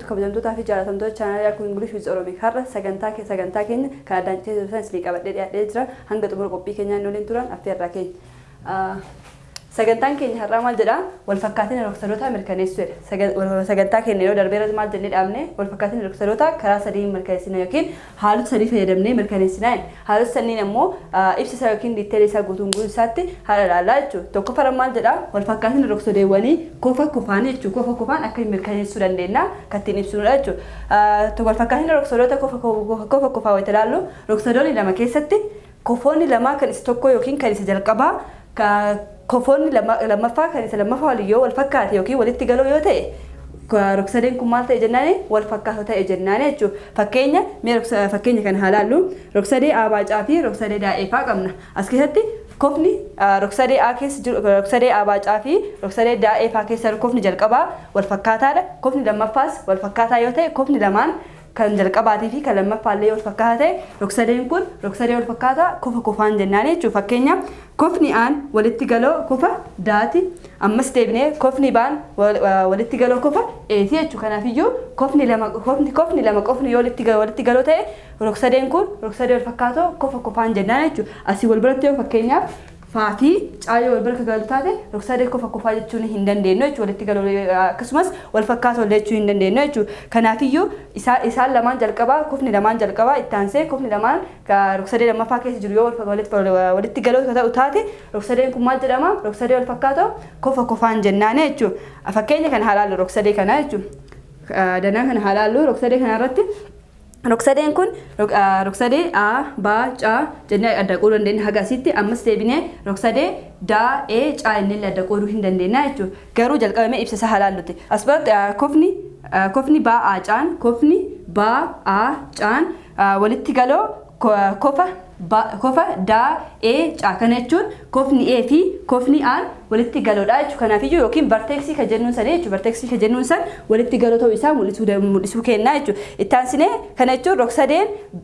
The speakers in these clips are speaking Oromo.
Jirtu kabajamtootaa fi jaalatamtoota chaanaalii Akkuu English with Oromic. Har'a sagantaa kee sagantaa keenya kan addaan citee jiru san isinii qabadhee dhiyaadhee jira. Hanga xumura qophii keenyaa inni waliin turan affeerraa keenya. Sagantaan keenya har'aa maal jedha? Wal fakkaatina rogsadootaa mirkaneessuu jedha. Sagantaa keenya yeroo darbee irratti maal jennee dhaabne? Wal fakkaatina rogsadootaa karaa sadii mirkaneessina yookiin haalota sadii fayyadamnee mirkaneessina. Haalota sanniin ammoo ibsa isaa yookiin detail isaa guutuun guutuu isaatti haala ilaallaa jechuudha. Tokkoffaarra maal jedha? Wal fakkaatina rogsadeewwanii kofa kofaan jechuudha. Kofa kofaan akkamiin mirkaneessuu dandeenya kan ittiin ibsinudha jechuudha. Wal fakkaatina rogsadoota kofa kofaa wayita ilaallu, rogsadoonni lama keessatti kofoonni lamaa kan isa tokkoo yookiin kan isa jalqabaa kofoonni lammaffaa kan isa lammaffaa waliin yoo wal fakkaate yookiin walitti galoo yoo ta'e, rogsadeen kun maal ta'e jennaani? Wal fakkaatoo ta'e jennaani jechuudha. Fakkeenya, mee fakkeenya kana haa ilaallu. Rogsadee A baacaa fi rogsadee daa'ee faa qabna. As keessatti kofni rogsadee A keessa jiru, rogsadee A baacaa fi rogsadee daa'ee faa keessa kofni jalqabaa wal fakkaataadha. Kofni lammaffaas wal fakkaataa yoo ta'e, kofni lamaan kan jalqabaatii fi kan lammaffaallee wal fakkaataa ta'e, rogsadeen kun rogsadee wal fakkaataa kofa kofaan jennaan jechuudha. Fakkeenya, kofni aan walitti galoo kofa daati. Ammas deebinee kofni baan walitti galoo kofa eeti jechuudha. Kanaafiyyuu kofni lama qofni yoo walitti galoo ta'e, rogsadeen kun rogsadee wal fakkaatoo kofa kofaan jennaan jechuudha. Asii wal biratti yoo fakkeenyaaf faa fi caa yoo wal bira galu taate, rogsadee kofa kofaa jechuun hin dandeenyu jechuudha. Walitti galuu akkasumas wal fakkaatoo illee jechuu hin dandeenyu jechuudha. Kanaafiyyuu isaan lamaan jalqabaa, kofni lamaan jalqabaa itti aansee kofni lamaan rogsadee lammaffaa keessa jiru yoo walitti galoo ta'u taate, rogsadeen kun maal jedhama? Rogsadee wal fakkaatoo kofa kofaan jennaan jechuudha. Fakkeenya kana haa ilaallu, rogsadee kana jechuudha. Danaa kana haa ilaallu. Rogsadee kana irratti rogsadeen kun rogsadee A, B, C jennee adda qooduu dandeenya haga asitti. Ammas deebinee rogsadee D, E, C jennee adda qooduu hin dandeenya jechuudha. Garuu jalqabamee ibsa isaa haa ilaalluti. As biratti kofni B, A, C'n, kofni B, A, C'n walitti galoo kofa D, E, C. Kana jechuun kofni E fi kofni A walitti galoodha jechuudha. Kanaafiyyuu yookiin vertex kan jennuun sanii jechuudha. Vertex kan jennuun san walitti galoo ta'uu isaa mul'isuu kenna jechuudha. Itti aansinee kana jechuun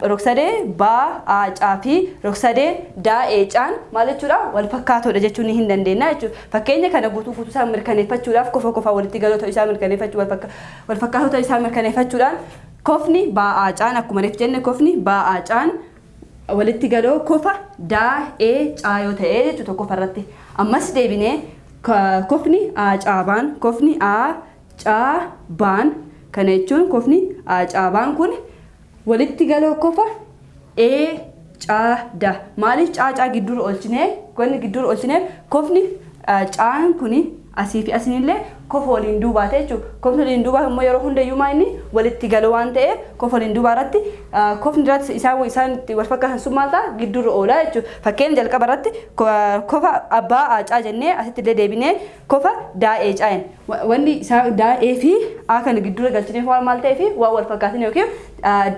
rogsadee B, A, C fi rogsadeen D, E, C'n maal jechuudha? Wal fakkaatoodha jechuun ni hin dandeenya jechuudha. Fakkeenya kana guutuu guutuu isaa mirkaneeffachuudhaaf, kofa kofaa walitti galoo ta'uu isaa mirkaneeffachuu, wal fakkaatoo ta'uu isaa mirkaneeffachuudhaan, kofni B, A, C'n, akkuma reef jenne, kofni B, A, C'n walitti galoo kofa D, E, C yoo ta'e jechuudha tokkoffaa irratti. Ammas deebinee kofni A, C baan, kofni A, C baan, kana jechuun kofni A, C baan kun walitti galoo kofa E, C, D. Maaliif C C gidduura oolchinee? Wanni gidduura oolchinee kofni C'n kuni asii fi asiinillee kofa waliin duubaate jechuudha. Kofni waliin duubaa immoo yeroo hundayyuu maa inni walitti galoo waan ta'eef, kofa waliin duubaa irratti kofni irratti isaan itti wal fakkaatan sun maal ta'a? Gidduurra oolaa jechuudha. Fakkeenya jalqaba irratti kofa abbaa A C jennee, asitti illee deebinee kofa D E C jenne. Wanni isaa D E fi A kana gidduurra galchineef waan maal ta'eef? Waan wal fakkaatan yookiin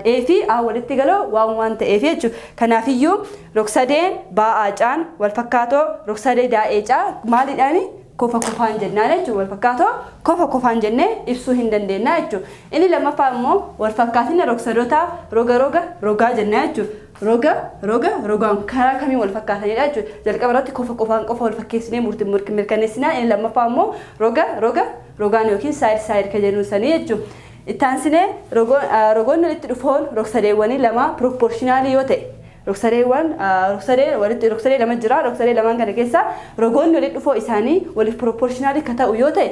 E fi A walitti galoo waan ta'eef jechuudha. Kanaafiyyuu rogsadeen B A C'n wal fakkaatoo rogsadee D E C maaliidhaani? Kofa kofaan jennaan jechuudha. Wal fakkaatoo kofa kofaan jennee ibsuu hin dandeenya jechuudha. Inni lammaffaa immoo wal fakkaatina rogsadootaa roga roga rogaa jennaa jechuudha. Roga roga rogaan karaa kamiin wal fakkaatanidha jechuudha. Jalqaba irratti kofa qofaan qofa wal fakkeessinee murtii mirkaneessinaa. Inni lammaffaa immoo roga roga rogaan yookiin side side kan jennu sanii jechuudha. Itti aansinee rogoonni walitti dhufoon rogsadeewwanii lama proportional yoo ta'e, rogsadeewwan rogsadee walitti rogsadee lama jira. Rogsadee lamaan kana keessa rogoonni walitti dhufoo isaanii waliif proportional ka ta'u yoo ta'e,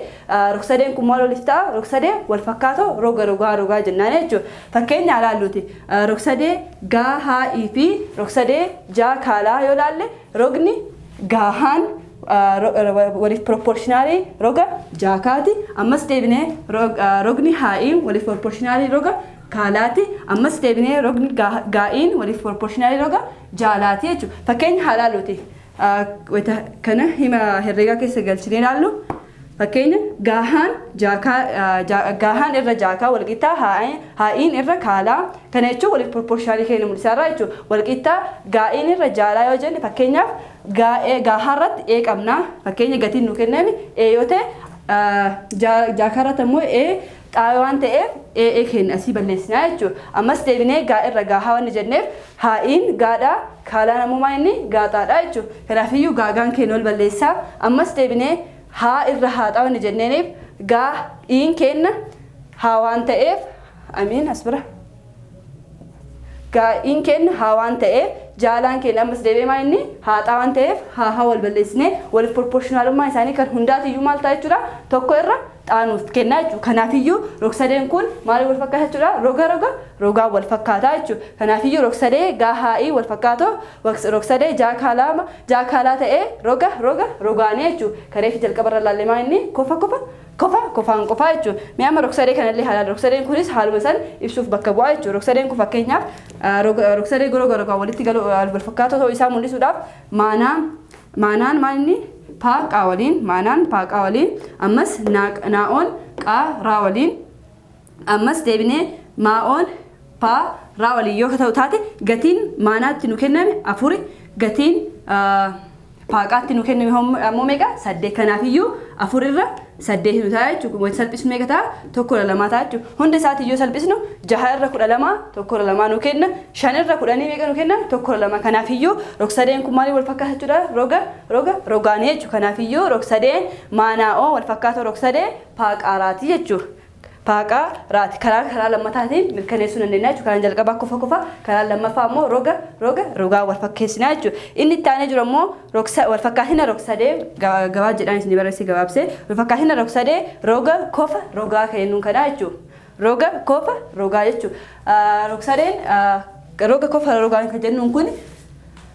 rogsadeen kun maal waliif ta'a? Rogsadee wal fakkaatoo roga rogaa rogaa jennaan jechuudha. Fakkeenya ilaalluuti. Rogsadee gaa haa'ii fi rogsadee jaa kaalaa yoo ilaalle, rogni gaahaan waliif proportional roga jaakaati. Ammas deebinee rogni haa'iin waliif proportional roga kaalaati. Ammas deebinee rogni gaa'iin waliif proportional roga jaalaati jechuudha. Fakkeenya haa ilaalluuti. Kana hima herreegaa keessa galchinee ilaallu. Fakkeenya, gaahaan jaakaa, gaahaan irra jaakaa walqixxaa haa'iin irra kaalaa. Kana jechuun waliif proportional keenya mul'isaarraa jechuudha. Walqixxaa gaa'iin irra jaalaa yoo jenne, fakkeenyaaf gaahaa irratti ee qabna. Fakkeenya gatiin nu kenname ee yoo ta'e, jaakaa irratti ammoo ee xaa waan ta'eef, ee ee keenya asii balleessinaa jechuudha. Ammas deebinee gaa irra gaahaa waan jenneef, haa'iin gaadhaa, kaalaan ammoo maa inni gaaxaadha jechuudha. Kanaafiyyuu gaagaan keenya ol balleessaa. Ammas deebinee haa irra haaxaa waan jenneeniif, gaa iin kenna haa waan ta'eef, amiin, as bira gaa'iin keenya haa waan ta'eef, jaalaan keenya ammas deebi'ee maa inni haaxaa waan ta'eef, haa haa wal balleessinee waliif proportionalummaa isaanii kan hundaatiyyuu maal ta'a jechuudha? Tokko irra xaanuuf kennaa jechuudha. Kanaafiyyuu rogsadeen kun maaliif wal fakkaata jechuudha? Roga roga rogaan wal fakkaataa jechuudha. Kanaafiyyuu rogsadee gaa haa'ii wal fakkaatoo rogsadee jaakaalaa jaakaalaa ta'ee roga roga rogaanii jechuudha. Kareefi jalqaba irra ilaalle maa inni kofa kofa kofa kofaan qofaa jechuudha. Mee amma rogsadee kanallee haalaan rogsadeen kunis haaluma san ibsuuf bakka bu'aa jechuudha. Rogsadeen kun fakkeenyaaf rogsadee roga rogaan walitti galu wal fakkaatoo ta'uu isaa mul'isuudhaaf maanaan maal inni paa qaa waliin, maanaan paa qaa waliin, ammas naa'oon qaa raa waliin, ammas deebinee maa'oon paa raa waliin yoo ta'u taate, gatiin maanaatti nu kenname afuri, gatiin paaqaatti nu kenname ammoo meeqa? Saddeet. Kanaafiyyuu afur irra saddeet nu ta'a jechuudha. Wanti salphisnu meeqa ta'a? Tokko irra lamaa ta'a jechuudha. Hunda isaati yoo salphisnu 6 irra 12 1 irra 2 nu kenna. 5 irra 10 meeqa nu kenna? 1 irra 2. Kanaafiyyuu rogsadeen kun maaliin wal fakkaata jechuudha? Roga roga rogaanii jechuudha. Kanaafiyyuu rogsadeen maanaa'oo wal fakkaatoo rogsadee paaqaaraati jechuudha. Paaqaa raati karaa lammataatiin mirkaneessuu dandeenya jechuudha. Karaan jalqabaa kofa kofa, karaan lammaffaa immoo roga roga rogaa wal fakkeessinaa jechuudha. Inni itti aanee jiru ammoo wal fakkaatina rogsadee gabaa jedhaan isin barreessee gabaabsee wal fakkaatina rogsadee roga kofa rogaa kan jennuun kanaa jechuudha. Roga kofa rogaa jechuudha. Rogsadeen roga kofa rogaan kan jennuun kun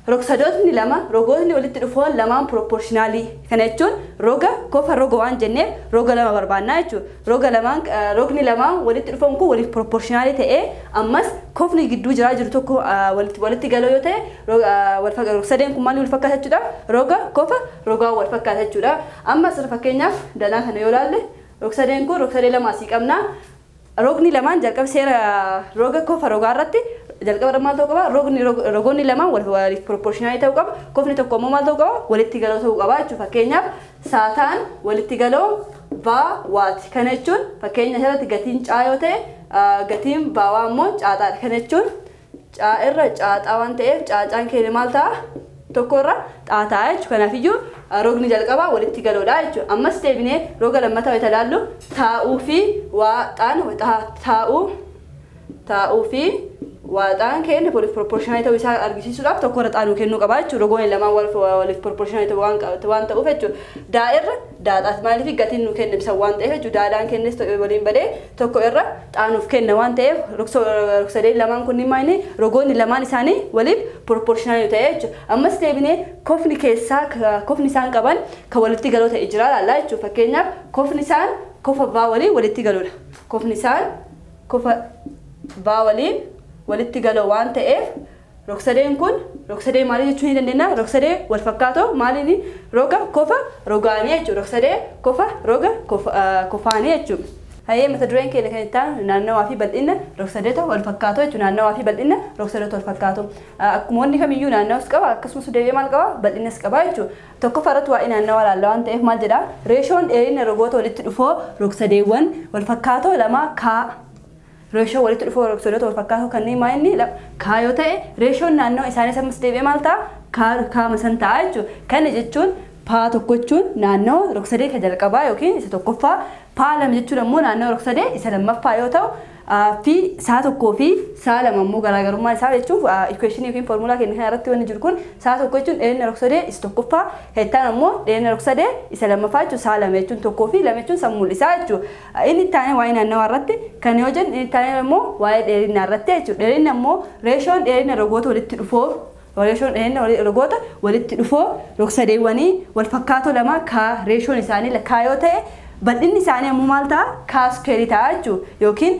rogsadootni lama, rogootni walitti dhufoon lamaan proportionalii. Kana jechuun roga kofa roga waan jenneef roga lama barbaannaa jechuudha. Roga lamaan, rogni lamaan walitti dhufoon kun waliif proportionalii ta'ee, ammas kofni gidduu jiraa jiru tokko walitti galoo yoo ta'e, rogsadeen kun maali wal fakkaata jechuudha? Roga kofa rogaa wal fakkaata jechuudha. Amma asirra fakkeenyaaf danaa kana yoo ilaalle, rogsadeen kun rogsadee lama asii qabna. Rogni lamaan jalqaba seera roga kofa rogaa irratti jalqaba irra maal ta'uu qaba? Rogni rogoonni lamaan waliif proportionalii ta'uu qaba. Kofni tokko immoo maal ta'uu qaba? Walitti galoo ta'uu qaba jechuudha. Fakkeenyaaf saataan walitti galoo vaa waati. Kana jechuun fakkeenya asirratti gatiin caa yoo ta'e, gatiin baawaa immoo caaxaadha. Kana jechuun caa irra caaxaa waan ta'eef caacaan keenya maal ta'a? Tokko irra xaataa jechuudha. Kanaafiyyuu rogni jalqabaa walitti galoodha jechuudha. Ammas deebinee roga lammataa yoo ilaallu, taa'uu fi waaxaan, taa'uu fi waaxaan keenya waliif proportionalii ta'uu isaa argisiisuudhaaf tokko irra xaanuu kennuu qaba jechuudha. Rogoonni lamaan waliif proportionalii ta'uu waan ta'uuf jechuudha. Daa irra daaxaas maaliif gatiin nu kenne ibsan waan ta'eef jechuudha. Daadhaan kennes waliin badee tokko irra xaanuuf kenna waan ta'eef, rogsadeen lamaan kunniin maali, rogoonni lamaan isaanii waliif proportionalii ta'e jechuudha. Ammas deebinee kofni keessaa, kofni isaan qaban kan walitti galoo ta'e jira laallaa jechuudha. Fakkeenyaaf kofni isaan kofa vaa waliin walitti galoodha. Kofni isaan kofa vaa waliin walitti galoo waan ta'eef, rogsadeen kun rogsadee maalii jechuu ni dandeenya? Rogsadee wal fakkaatoo maaliini? Roga kofa rogaanii jechuudha. Rogsadee kofa roga kofaanii jechuudha. Hayyee, mata dureen keenya kan itti aanu naannawaa fi bal'ina rogsadeeta wal fakkaatoo jechuudha. Naannawaa fi bal'ina rogsadeeta wal fakkaatoo. Akkuma wanni kamiyyuu naannawas qaba, akkasumas deebi'ee maal qaba? Bal'inas qaba jechuudha. Tokkoffaa irratti waa'ee naannawaa ilaalla waan ta'eef maal jedhaa? Reeshoon dheerina rogoota walitti dhufoo rogsadeewwan wal fakkaatoo lama kaa, reeshoo walitti dhufoo rogsadoota wal fakkaatoo kanneen maa inni kaa yoo ta'e, reeshoon naannoo isaanii ammas deebi'ee maal ta'a? Kaa kaama san ta'a jechuudha. Kana jechuun paa tokko jechuun naannoo rogsadee kan jalqabaa yookiin isa tokkoffaa, paa lama jechuun ammoo naannoo rogsadee isa lammaffaa yoo ta'u, fi saa tokkoo fi saa lama immoo garaagarummaa isaa jechuun equationii yookiin foormulaa keenya kana irratti wanni jiru kun saa tokko jechuun dheerina rogsadee isa tokkoffaa, hettaan ammoo dheerina rogsadee isa lammaffaa jechuun saa lama jechuun tokkoo fi lama jechuun san mul'isaa jechuudha. Inni itti aanee waa'ee naannawaa irratti kan yoo jennu, inni itti aanee immoo waa'ee dheerinaa irratti jechuudha. Dheerinni ammoo reeshoon dheerina rogoota walitti dhufoo, reeshoon dheerina rogoota walitti dhufoo rogsadeewwanii wal fakkaatoo lama kaa reeshoon isaanii kaa yoo ta'e, bal'inni isaanii ammoo maal ta'a? Kaa squareii ta'a jechuudha. Yookiin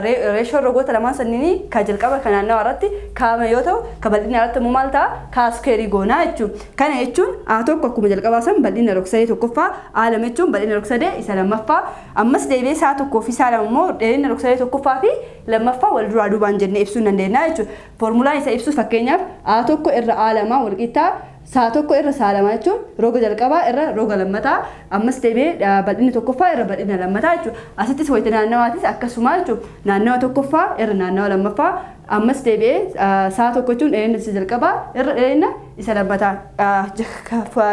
reeshoon rogoota lamaan sanniinii ka jalqaba kan naannawaa irratti kaama yoo ta'u, ka bal'ina irratti ammoo maal ta'a? Kaa squareii goonaa jechuudha. Kana jechuun A tokko akkuma jalqabaa san bal'ina rogsadee tokkoffaa, A lama jechuun bal'ina rogsadee isa lammaffaa, ammas deebi'ee saa tokkoo fi saa lama immoo dheerina rogsadee tokkoffaa fi lammaffaa wal duraa duubaan jennee ibsuu hin dandeenya jechuudha. Foormulaan isa ibsus fakkeenyaaf A tokko irra A lama walqixxaa saa tokko irra saa lama jechuun roga jalqabaa irra roga lammataa, ammas deebi'ee bal'inni tokkoffaa irra bal'ina lammataa jechuudha. Asittis wayita naannawaatis akkasuma jechuudha. Naannawa tokkoffaa irra naannawa lammaffaa, ammas deebi'ee saa tokko jechuun dheerina isa jalqabaa irra dheerina isa lammataa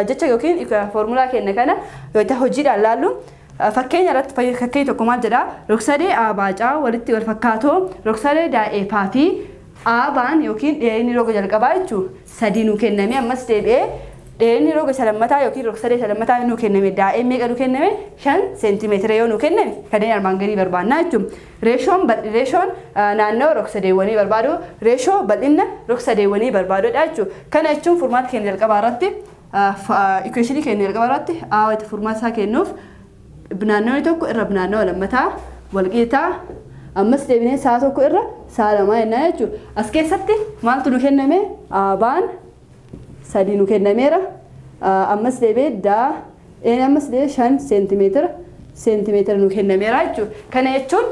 jecha yookiin foormulaa keenya kana wayita hojiidhaan laallu Fakkeenya irratti fakkeenya tokko maal jedhaa? Rogsadee abaacaa walitti wal fakkaatoo rogsadee daa'eefaa fi aabaan yookiin dheerinni roga jalqabaa jechuun sadii nuu kenname. Ammas deebi'ee dheerinni roga isa lammataa yookiin rogsadee isa lammataa nuu kenname, daa'ee meeqa nuu kenname? 5 seentimeetira yoo nuu kenname, kanneen armaan gadii barbaannaa jechuun. Reeshoon naannoo rogsadeewwanii barbaadu, reeshoo bal'ina rogsadeewwanii barbaaduudha jechuudha. Kana jechuun furmaata keenya jalqabaa irratti, equationii keenya jalqabaa irratti itti furmaata isaa kennuuf, naannoonni tokko irra naannawa lammataa walqixa ammas deebinee sa'a tokko irra sa'a lamaa jennaa jechuudha. As keessatti maaltu nu kenname? Aabaan sadii nu kennameera. Ammas deebi'ee daa ammas deebi'ee 5 seentimeetira nu kennameera jechuudha. Kana jechuun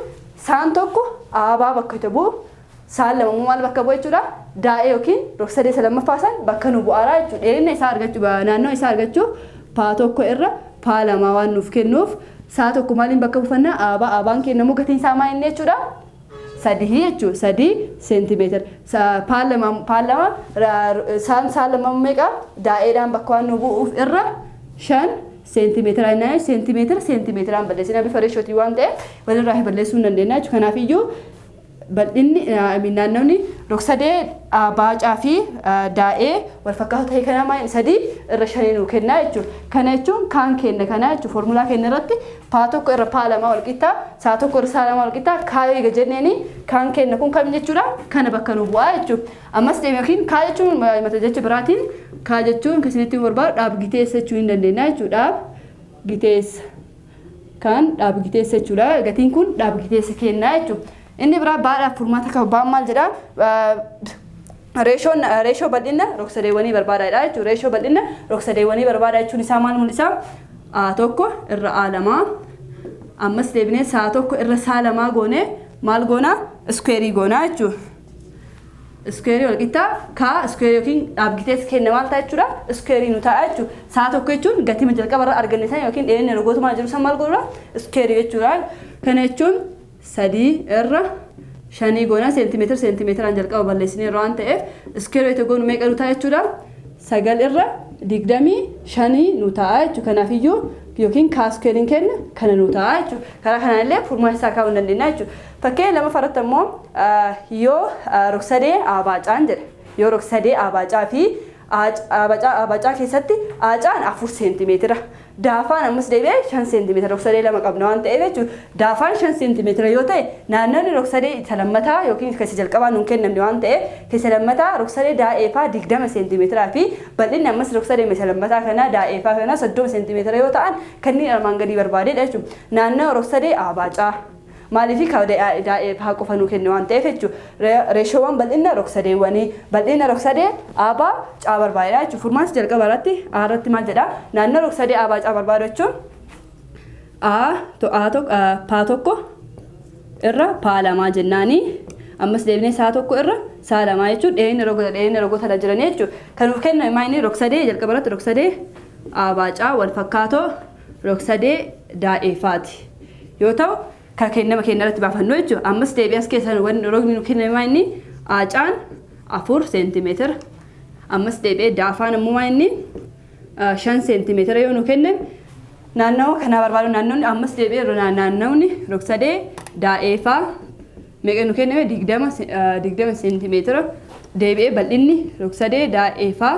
sa'aan tokko aabaa bakka itti bu'u, sa'aan lama immoo maal bakka bu'u jechuudha? Daa'ee yookiin rogsadee isa lammaffaa san bakka nu bu'aaraa jechuudha. Dheerina isaa argachuu, naannoo isaa argachuuf paa tokko irra paa lamaa waan nuuf kennuuf, sa'a tokko maaliin bakka buufannaa? Aabaa. Aabaan kennamu gatiin isaa maal inni jechuudha? Sadii jechuudha. 3 seentimeetira. Paa lama sa'aan lama meeqa? Daa'eedhaan bakka waan nu bu'uuf irra 5 seentimeetira jennaan, seentimeetira seentimeetiraan balleessina, bifa reeshootii waan ta'eef walirraa balleessuu hin dandeenya jechuudha. Kanaafiyyuu bal'inni naannawni rogsadee baacaa fi daa'ee wal fakkaatu ta'e kana maal sadii irra shanii nuu kennaa jechuudha. Kana jechuun kaan kenna kana jechuudha. Foormulaa keenya irratti paa tokko irra paa lama wal qixxaa saa tokko irra saa lama wal qixxaa kaa eega jenneeni, kaan kenna kun kam jechuudha? Kana bakka nu bu'aa jechuudha. Ammas deeme yookiin kaa jechuun mata jecha biraatiin kaa jechuun kan isinitti barbaadu dhaab giteessa jechuu hin dandeenya jechuudha. Dhaab giteessa. Kan dhaab giteessa jechuudha. Gatiin kun dhaab giteessa kennaa jechuudha. Inni biraa baadhaaf furmaata qaba. Baan maal jedhaa? Reeshoo bal'ina rogsadeewwanii barbaadaadha jechuudha. Reeshoo bal'ina rogsadeewwanii barbaada jechuun isaa maal mul'isa? A tokko irra A lamaa ammas deebinee saa tokko irra saa lamaa goonee maal goonaa? Iskuweerii goonaa jechuudha. Iskuweerii walqixxaa kaa iskuweerii yookiin dhaabgitees kenna maal ta'a jechuudha? Iskuweerii nu ta'a jechuudha. Saa tokko jechuun gatii jalqaba irra arganne sana yookiin dheerina rogootumaa jiru san maal godhuudha? Iskuweerii jechuudha. Kana jechuun sadii irra shanii goona, seentimeetira seentimeetiraan jalqaba balleessinee waan ta'eef iskuweerii itti goonu meeqa nu ta'a jechuudha? 9 irra 25 nu ta'a jechuudha. Kanaafiyyuu yookiin kaa iskuweeriin kenna kana nu ta'a jechuudha. Karaa kanaan illee furmaata isaa kaa'uu hin dandeenya jechuudha. Fakkeenya lama irratti ammoo yoo rogsadee aabaacaan jedha. Yoo rogsadee aabaacaa fi aabacaa keessatti aacaan 4 seentimeetira. Daafaan ammas deebi'ee 5 seentimeetira, rogsadee lama qabna waan ta'eef jechuudha. Daafaan 5 seentimeetira yoo ta'e, naannoonni rogsadee isa lammataa yookiin keessa jalqabaa nuun kennamne waan ta'eef, keessa lammataa rogsadee daa'eefaa 20 seentimeetiraa fi bal'inni ammas rogsadee isa lammataa kanaa daa'eefaa kanaa 30 seentimeetira yoo ta'an, kanneen armaan gadii barbaadedha jechuudha. Naannoo rogsadee aabaacaa. Maaliif? Daa'eefaa qofa nuu kenne waan ta'eef jechuudha. Reeshoowwan bal'ina rogsadeewwanii, bal'ina rogsadee aabaa caa barbaadedha jechuudha. Furmaansi jalqaba irratti A irratti maal jedhaa? Naannoo rogsadee aabaa caa barbaadu jechuun A A tokko paa tokko irra paa lamaa jennaanii, ammas deebinee saa tokko irra saa lamaa jechuun dheerina rogoota irra jiranii jechuudha. Kan nuuf kenname maal inni? Rogsadee jalqaba irratti rogsadee aabaa caa wal fakkaatoo rogsadee daa'eefaati yoo ta'u, kan kennama keenya irratti baafannu jechuudha. Ammas deebi'ee as keessa wanni rogni nu kenname maal inni? Aacaan 4 seentimeetira. Ammas deebi'ee daafaan ammoo maal inni? 5 seentimeetira yoo nu kenname, naannawa kanaa barbaadu. Naannoonni ammas deebi'ee naannawni rogsadee daa'eefaa meeqa nu kenname? 20 seentimeetira. Deebi'ee bal'inni rogsadee daa'eefaa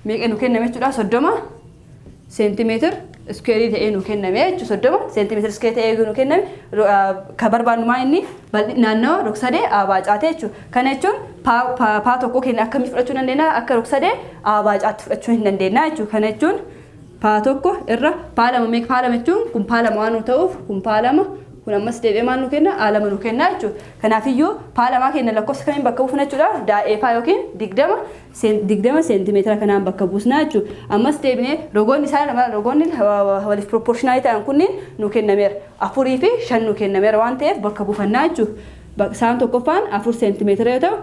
meeqa nu kenname jechuudha? 30 seentimeetira iskuweerii ta'ee nu kenname jechuudha. 30 seentimeetira iskuweerii ta'ee nu kenname, ka barbaannu maa inni? Naannawa rogsadee aabaacaate jechuudha. Kana jechuun paa tokko keenya akkamii fudhachuu dandeenya? Akka rogsadee aabaacaatti fudhachuu hin dandeenya jechuudha. Kana jechuun paa tokko irra paa lama meeqa? Paa lama jechuun kun paa lama waan nu ta'uuf, kun paa lama, kun ammas deebi'ee maal nu kenna? A lama nu kenna jechuudha. Kanaafiyyuu paa lamaa kenna lakkoofsa kamiin bakka buufna jechuudha? Daa'eefaa yookiin 20 seentimeetira kanaan bakka buusna jechuudha. Ammas deebinee rogoonni isaa lama, rogoonni waliif proportionalii ta'an kunniin nu kennameera. Afurii fi shan nu kennameera waan ta'eef bakka buufannaa jechuudha. Saan tokkoffaan 4 seentimeetira yoo ta'u,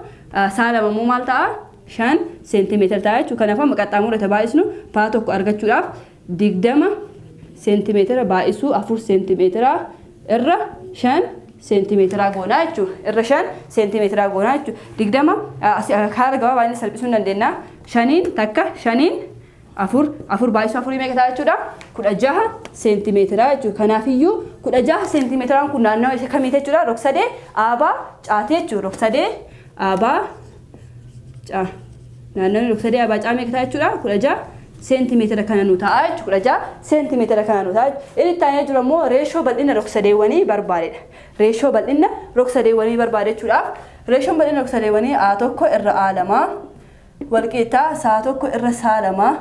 saa lama immoo maal ta'a? 5 seentimeetira ta'a jechuudha. Kanaafuu amma qaxxaamura isa baay'isnu paa tokko argachuudhaaf 20 seentimeetira baay'isuu 4 seentimeetira irra 5 seentimeetira goonaa jechuudha. Irra 5 seentimeetira goonaa jechuudha. 20 karaa gabaabaa inni salphisuu hin dandeenya. Shaniin takka shaniin Afur, afur baay'isuu afurii meeqa ta'a jechuudha? 16 seentimeetira jechuudha. Kanaafiyyuu 16 seentimeetiraan kun naannawa isa kamiiti jechuudha? Rogsadee aabaa caatee jechuudha. Rogsadee aabaa caa. Naannawni rogsadee aabaa caa meeqa ta'a jechuudha? 16 seentimeetira kana nu ta'a jechuudha. 16 seentimeetira kana nu ta'a jechuudha. Inni itti aanee jiru ammoo reeshoo bal'ina rogsadeewwanii barbaadedha. Reeshoo bal'ina rogsadeewwanii barbaade jechuudhaaf reeshoon bal'ina rogsadeewwanii A1 irra A2 walqixa saa 1 irra saa 2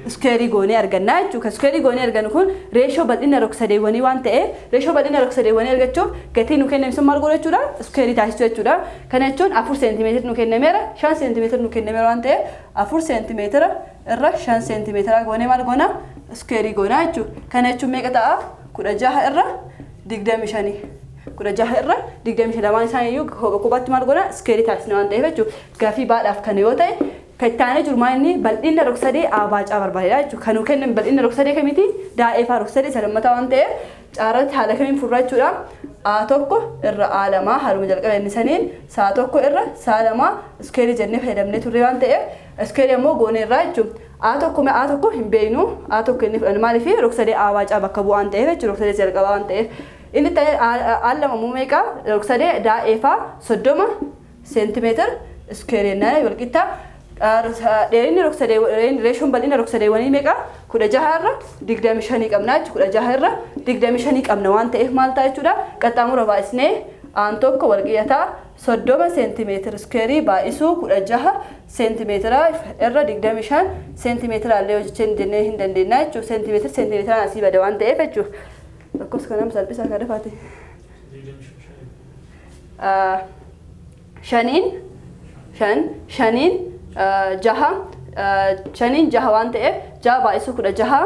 iskuweerii goonee arganna jechuudha. Kan iskuweerii goonee argannu kun reeshoo bal'ina rogsadeewwanii waan ta'eef reeshoo bal'ina rogsadeewwanii argachuuf gatii nu kenname sun maal godhu jechuudha? Iskuweerii taasisuu jechuudha. Kana jechuun 4 seentimeetira nu kennameera, 5 seentimeetira nu kennameera waan ta'eef 4 seentimeetira irra 5 seentimeetira goonee maal goona? Iskuweerii goona jechuudha. Kana jechuun meeqa ta'a? 16 irra 25. 16 irra 25 lamaan isaanii iyyuu kopha kophaatti maal goona? Iskuweerii taasisna waan ta'eef jechuudha. Gaaffii baadhaaf kana yoo ta'e kan itti aanee jiru maal inni bal'inna rogsadee A baacaa barbaadedha jechuudha. Kan nuu kenname bal'inna rogsadee kamiiti? Daa'eefaa rogsadee isa lammataa waan ta'eef caarratti haala kamiin furra jechuudha. A1 irra A2 haaluma jalqaba inni saniin saa 1 irra saa 2 iskuweerii jennee fayyadamnee turre waan ta'eef iskuweerii ammoo goonee irraa jechuudha. A1 mee A1 hin beeknu A1 inni fudhanne maaliif rogsadee A baacaa bakka bu'aa waan ta'eef jechuudha rogsadee isa jalqabaa waan ta'eef. Inni itti aanee A2 ammoo meeqa rogsadee daa'eefaa 30 seentimeetir iskuweerii jennaan walqixa dheerinni rogsadee reeshoon bal'ina rogsadeewwanii meeqa 16 irra 25 qabna jechuudha 16 irra 25 qabna waan ta'eef maal ta'a jechuudha qaxxaamura baay'isnee aan tokko walqixa ta'a 30 seentimeetir iskuweerii baay'isuu 16 seentimeetira irra 25 seentimeetira illee hojjechuu jennee hin dandeenya jechuudha seentimeetir seentimeetiraan asii bada waan ta'eef jechuudha lakkoofsa kanaan salphisaa kan dafaate. Shaniin shan shaniin jaha shaniin jaha waan ta'eef jaha baay'isuu 16 jaha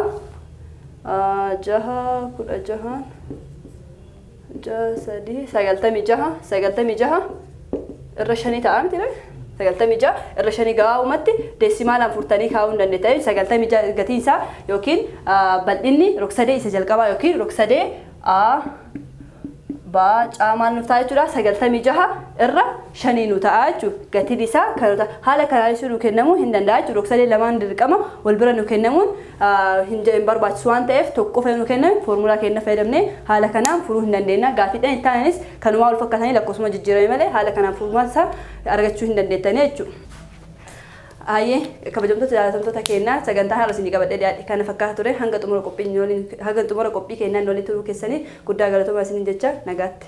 16 jaha sadii 96 96 irra shanii ta'a miti ree? 96 irra shanii gabaabumatti deesimaalaan furtanii kaa'uu hin dandeettanii 96 gatiin isaa yookiin bal'inni rogsadee isa jalqabaa yookiin rogsadee A B C maal nuuf ta'a jechuudha 96 irra shanii nu ta'a jechuudha gatiin isaa kan nu ta'a haala kanaanis nu kennamuu hin danda'a jechuudha rogsadee lamaan dirqama wal bira nu kennamuun hin barbaachisu waan ta'eef tokko qofa yoo nu kenname foormulaa keenya fayyadamnee haala kanaan furuu hin dandeenya gaaffiidhaan itti aananis kanumaa wal fakkaatanii lakkoofsuma jijjiirame malee haala kanaan furmaata isaa argachuu hin dandeettanii jechuudha. Hayyee kabajamtoota jaalatamtoota keenyaa sagantaa har'a isinii qabadhee dhiyaadhe kana fakkaata ture hanga xumura qophii hanga xumura qophii keenyaan waliin turuu keessanii guddaa galatoomaa isiniin jecha nagaatti.